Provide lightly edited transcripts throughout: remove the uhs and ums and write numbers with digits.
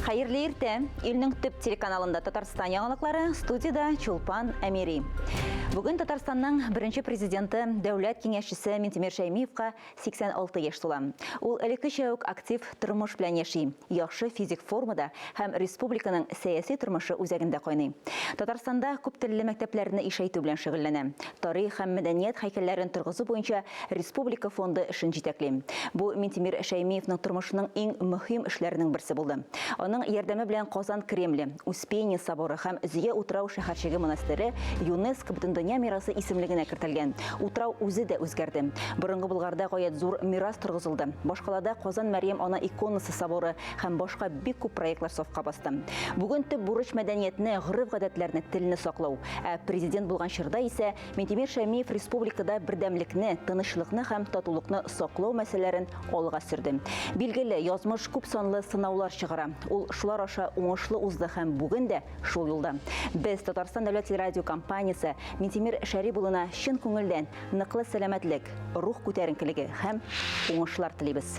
Хәерле иртә! Илнең төп телеканалында Татарстан яңалыклары, студиядә Чулпан Әмири. Бүген Татарстанның беренче президенты, дәүләт киңәшчесе Минтимер Шәймиевка 86 яшь тула. Ул элеккечә үк актив тормыш белән яши, яхшы физик формада һәм республиканың сәяси тормышы үзәгендә кайный. Татарстанда күптелле мәктәпләрне ишәйтү белән шөгыльләнә. Тарих һәм мәдәният һәйкәлләрен торгызу буенча республика фонды эшен җитәкли. Бу Минтимер Шәймиевның тормышының иң мөһим эшләренең берсе булды. Аның ярдәме белән Казан Кремле, Успение соборы һәм Зөя утрау-шәһәрчеге монастыре ЮНЕСКО Бөтендөнья мирасы исемлегенә кертелгән. Утрау үзе дә үзгәрде. Борынгы Болгарда гаять зур мирас торгызылды. Башкалада Казан Мәрьям Ана иконасы соборы һәм башка бик күп проектлар сафка басты. Бүген төп бурыч мәдәниятне, гореф-гадәтләрне, телне саклау. Ә президент булган чорда исә Минтимер Шәймиев республикада бердәмлекне, тынычлыкны һәм татулыкны саклау мәсьәләләрен алга сөрде. Билгеле, язмыш күп санлы сынаулар чыгара. Ул шулар аша уңышлы узды һәм бүген дә шул юлда. Без, Татарстан дәүләт телерадиокомпаниясе, Минтимер Шәрип улына чын күңелдән ныклы сәламәтлек, рух күтәренкелеге һәм уңышлар телибез.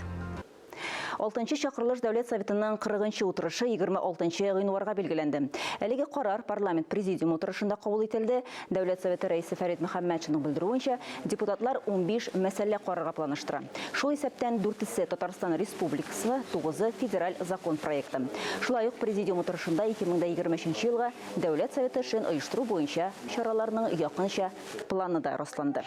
Алтынчы чакырылыш Дәүләт Советының 40 нчы утырышы 26 нчы гыйнварга билгеләнде. Әлеге карар парламент президиумы утырышында кабул ителде. Дәүләт Советы рәисе Фәрит Мөхәммәтшинның белдерүенчә, депутатлар 15 мәсьәлә карарга планлаштыра. Шул исәптән дүртесе Татарстан Республикасы, тугызы федераль закон проекты. Шулай ук президиум утырышында 2023 елга Дәүләт Советы эшен оештыру буенча чараларның якынча планы да расланды.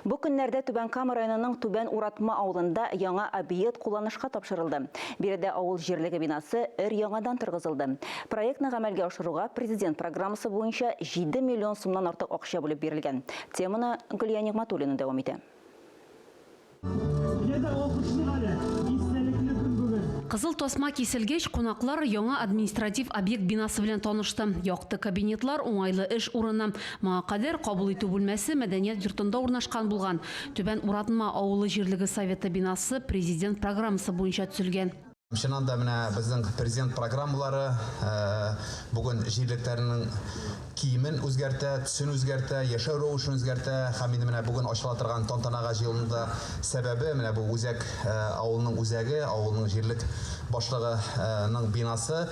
Бу көннәрдә Түбән Кама районының Түбән Уратма авылында яңа объект кулланышка тапшырылды. Биредә авыл җирлеге бинасы өр-яңадан торгызылды. Проектны гамәлгә ашыруга Президент программасы буенча 7 миллион сумнан артык акча бүлеп бирелгән. Теманы Гөлия Нигъмәтуллина дәвам итә. Кызыл тасма киселгәч, кунаклар яңа административ объект бинасы белән танышты. Якты кабинетлар, уңайлы эш урыны. Моңа кадәр кабул итү бүлмәсе мәдәният йортында урнашкан булган. Түбән Уратма авылы җирлеге советы бинасы Президент программасы буенча төзелгән. Чыннан да менә безнең президент программалары бүген җирлекләрнең киемен үзгәртә, төсен үзгәртә, яшәү рәвешен үзгәртә һәм инде менә бүген ачыла торган тантанага җыелуның да сәбәбе менә бу үзәк авылның үзәге, авылның җирлек башлыгының бинасы,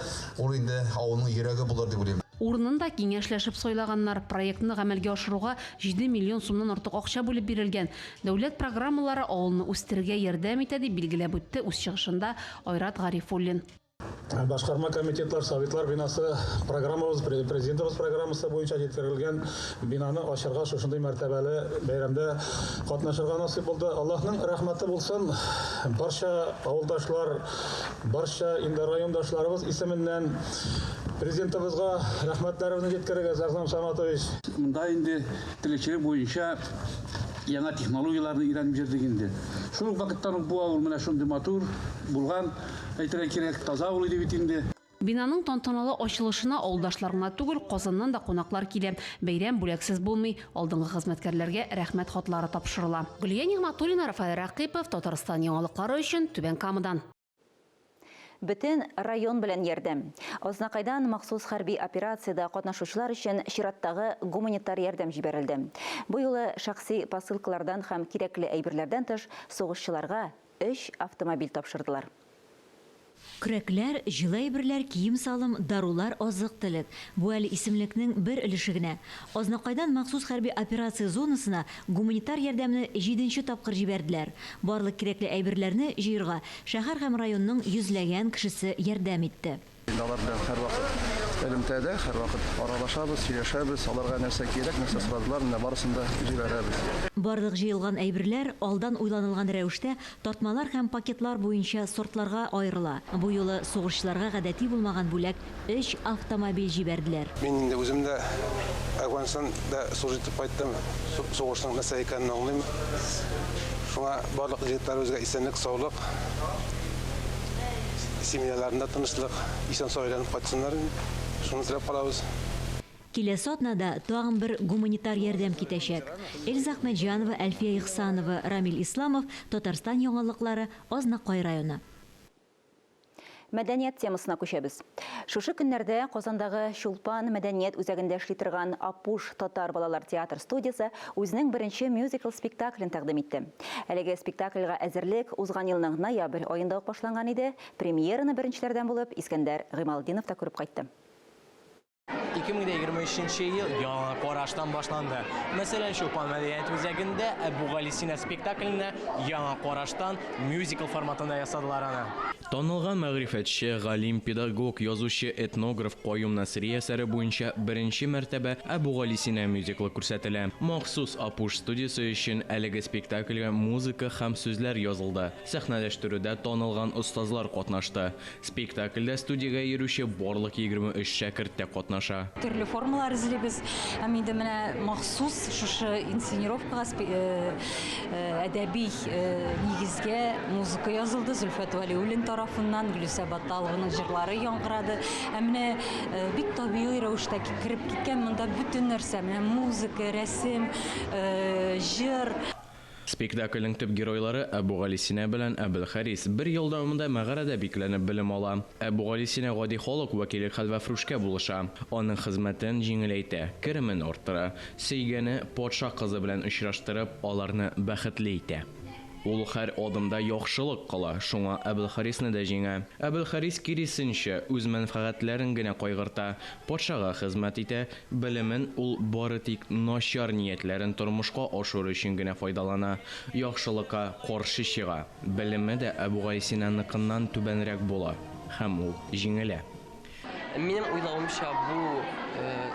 ул инде авылның йөрәге булыр дип уйлыйм. Урынын да киңәшләшеп сайлаганнар. Проектны гамәлгә ашыруга 7 миллион сумнан артык акча бүлеп бирелгән. Дәүләт программалары авылны үстерергә ярдәм итә, дип билгеләп үтте үз чыгышында Айрат Гарифуллин. Башкарма комитетлар, советлар бинасы программабыз, Президентыбыз программасы буенча җиткерелгән бинаны ачарга шушындый мәртәбәле бәйрәмдә катнашырга насыйп булды. Аллаһның рәхмәте булсын, барча авылдашлар, барча инде райондашларыбыз исеменнән Президентыбызга рәхмәтләребезне җиткерегез, Әгъзам Саматович. Монда инде терлекчелек буенча яңа технологияләрне өйрәнеп йөрдек инде. Шул ук вакыттан ук бу авыл менә шундый матур булган, әйтергә кирәк, таза авыл иде бит инде. Бинаның тантаналы ачылышына авылдашлар гына түгел, Казаннан да кунаклар килә. Бәйрәм бүләксез булмый, алдынгы хезмәткәрләргә Рәхмәт хатлары тапшырыла. Гөлия Нигъмәтуллина, Рафаэль Рәкыйпов, Татарстан яңалыклары өчен Түбән Камадан. Бөтен район белән ярдәм. Азнакайдан махсус хәрби операциядә катнашучылар өчен чираттагы гуманитар ярдәм җибәрелде. Бу юлы шәхси посылкалардан һәм кирәкле әйберләрдән тыш сугышчыларга өч автомобиль тапшырдылар. Көрәкләр, җылы әйберләр, кием-салым, дарулар, азык-төлек. Бу әле исемлекнең бер өлеше генә. Азнакайдан махсус хәрби операция зонасына гуманитар ярдәмне җиденче тапкыр җибәрделәр. Барлык кирәкле әйберләрне җыерга шәһәр һәм районның йөзләгән кешесе ярдәм итте. Инде алар белән һәрвакыт элемтәдә, һәрвакыт аралашабыз, сөйләшәбез, аларга нәрсә кирәк, нәрсә сорадылар, менә барысын да җибәрәбез. Барлык җыелган әйберләр алдан уйланылган рәвештә тартмалар һәм пакетлар буенча сортларга аерыла. Бу юлы сугышчыларга гадәти булмаган бүләк, Өч автомобиль җибәрделәр. Мин инде үзем дә Әфганстанда служить итеп кайттым. Сугышның нәрсә икәнен аңлыйм. Шуңа барлык егетләребезгә исәнлек, саулык, семьяларында тынычлык, исән-сау әйләнеп кайтсыннар инде. Шуны теләп калабыз. Киләсе атнада тагын бер гуманитар ярдәм китәчәк. Эльза Әхмәтҗанова, Әлфия Ихсанова, Рамил Исламов, Татарстан яңалыклары, Азнакай районы. Мәдәният темасына күчәбез. Шушы көннәрдә Казандагы Чулпан мәдәният үзәгендә эшли торган Апуш татар балалар театр студиясе үзенең беренче мюзикл спектаклен тәкъдим итте. Әлеге спектакльгә әзерлек узган елның ноябрь аенда ук башланган иде. Премьераны беренчеләрдән булып Искәндәр Гыймалтдинов та күреп кайтты. 2023 ел яңа караштан башланды. Мәсәлән, Чулпан мәдәният үзәгендә Әбүгалисина спектакленә яңа караштан мюзикл форматында ясадылар аны. Танылган мәгърифәтче, галим, педагог, язучы, этнограф Каюм Насыйри әсәре буенча беренче мәртәбә Әбүгалисина мюзиклы күрсәтелә. Махсус Апуш студиясе өчен әлеге спектакльгә музыка һәм сүзләр язылды. Сәхнәләштерүдә танылган остазлар катнашты. Спектакльдә студиягә йөрүче барлык 23 шәкерт тә катнаша. Төрле формалар эзлибез. Һәм инде менә махсус шушы инсценировкага әдәби нигезгә музыка язылды Зөлфәт Вәлиуллин тарафыннан, Гөлүсә Батталованың җырлары яңгырады. Ә менә бик табигый рәвештә кереп киткән монда бөтен нәрсә, менә музыка, рәсем, җыр. Спектакльнең төп геройлары Әбүгалисина белән Әбелхарис бер ел дәвамында мәгарәдә бикләнеп белем ала. Әбүгалисина гади халык вәкиле хәлвәфрүшкә булыша, аның хезмәтен җиңеләйтә, керемен арттыра, сөйгәне патша кызы белән очраштырып, аларны бәхетле итә. Ул һәр адымда яхшылык кыла, шуңа Әбелхарисны да җиңә. Әбелхарис, киресенчә, үз мәнфәгатьләрен генә кайгырта, патшага хезмәт итә, Белемен ул бары тик начар ниятләрен тормышка ашыру өчен генә файдалана, яхшылыкка каршы чыга. Белеме дә Әбүгалисинаныкыннан түбәнрәк була һәм ул җиңелә. Минем уйлавымча, бу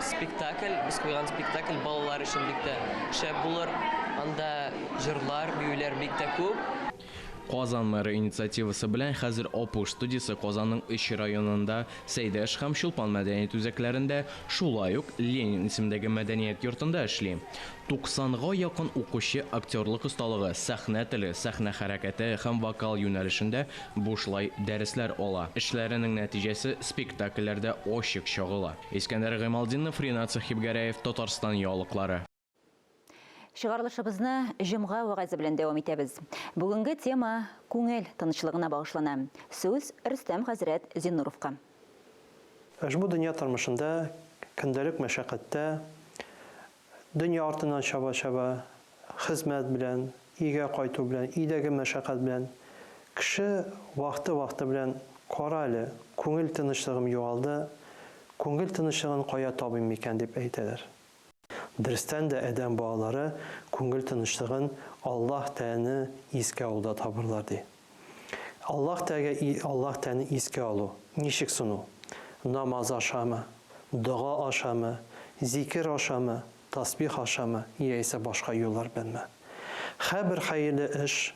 спектакль, без куйган спектакль балалар өчен бик тә шәп булыр. Анда җырлар, биюләр бик тә күп. Казан мэры инициативасы белән хәзер Апуш студиясе Казанның өч районында, Сәйдәш һәм Чулпан мәдәният үзәкләрендә, шулай ук Ленин исемендәге мәдәният йортында эшли. 90 га якын укучы актерлык осталыгы, сәхнә теле, сәхнә хәрәкәте һәм вокал юнәлешендә бушлай дәресләр ала. Эшләренең нәтиҗәсе спектакльләрдә ачык чагыла. Искәндәр Гыймалтдинов, Ринат Сәхибгәрәев, Татарстан яңалыклары. Чыгарылышыбызны җомга вәгазе белән дәвам итәбез. Бүгенге тема күңел тынычлыгына багышлана. Сүз Рөстәм хәзрәт Зиннуровка. Ошбу дөнья тормышында, көндәлек мәшәкатьтә, дөнья артыннан чаба-чаба, хезмәт белән, өйгә кайту белән, өйдәге мәшәкать белән кеше вакыты-вакыты белән, Кара әле, күңел тынычлыгым югалды, күңел тынычлыгын кая табыйм микән, дип әйтәләр. Дөрестән дә, адәм балалары күңел тынычлыгын Аллаһ Тәгаләне искә алуда табырлар, ди. Аллаһ Тәгаләгә Аллаһ Тәгаләне искә алу ничек соң ул? Намаз ашамы, дога ашамы, зикер ашамы, тасбих ашамы яисә башка юллар беләнме? Һәрбер хәерле эш,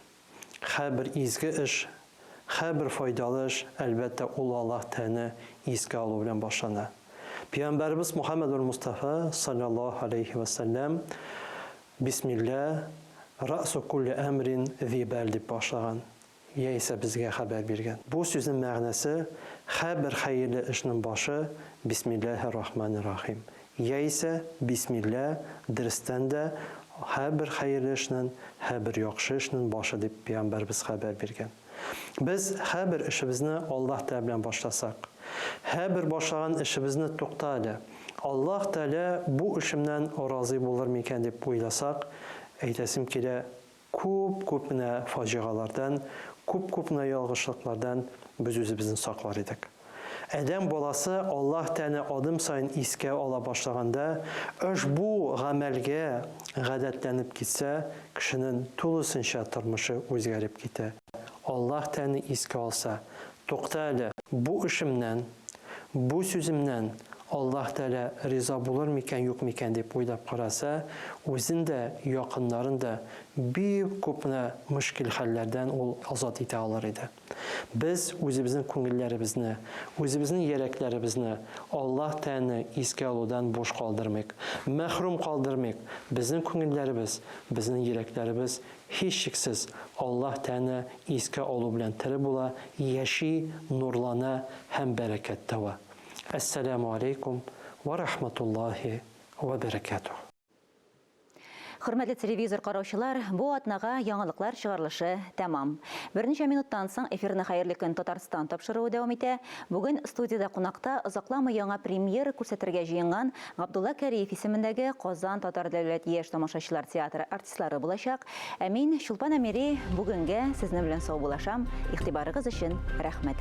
Һәрбер изге эш, һәрбер файдалы эш, әлбәттә, ул Аллаһ Тәгаләне искә алу белән башлана. Пәйгамбәребез Мухәммәдүл Мостафа, салләллаһу галәйһи вә сәлләм, Бисмилла, рәсу кулли әмрин зи бәл дип башлаган, яисә безгә хәбәр биргән. Бу сүзнең мәгънәсе, һәрбер хәерле эшнең башы, Бисмиллаһир-рахманир-рахим. Яисә, Бисмилла, дөрестән дә, һәрбер хәерле эшнен, һәрбер яхшы эшнен башы, дип пәйгамбәребез хәбәр биргән. Без һәрбер эшебезне Аллаһ Тәгалә белән башласак, һәрбер башлаган эшебезне тукта әле, Аллаһ Тәгалә бу эшемнән разый булыр микән дип уйласак, әйтәсем килә, Күп-күп менә фаҗигалардан, күп-күп менә ялгышлыклардан без үзебезне саклар идек. Адәм баласы Аллаһ Тәгаләне адым саен искә ала башлаганда, ошбу гамәлгә гадәтләнеп китсә, кешенең тулысынча тормышы үзгәреп китә. Аллаһ Тәгаләне искә алса, Тукта әле, бу эшемнән, бу сүземнән Аллаһ Тәгалә риза булыр микән, юк микән дип уйлап караса, үзен дә, якыннарын да бик күп менә мөшкил хәлләрдән ул азат итә алыр иде. Без үзебезнең күңелләребезне, үзебезнең йәрәкләребезне Аллаһ Тәгаләне искә алудан буш калдырмыйк, мәхрүм калдырмыйк. Безнең күңелләребез, безнең йөрәкләребез һичшиксез Аллаһ Тәгаләне искә алу белән тере була, яши, нурлана һәм бәрәкәт таба. Әссәләмү аләйкүм вә рахматуллаһи вә бәрәкәтүһ. Хөрмәтле телевизор караучылар, бу атнага яңалыклар чыгарылышы тәмам. Берничә минуттан соң эфирны Хәерле көн Татарстан тапшыруы дәвам итә. Бүген студиядә кунакта озакламый яңа премьера күрсәтергә җыенган Габдулла Кәриев исемендәге Казан татар дәүләт яшь тамашачылар театры артистлары булачак. Ә мин, Чулпан Әмири, бүгенгә сезнең белән саубуллашам. Игътибарыгыз өчен рәхмәт.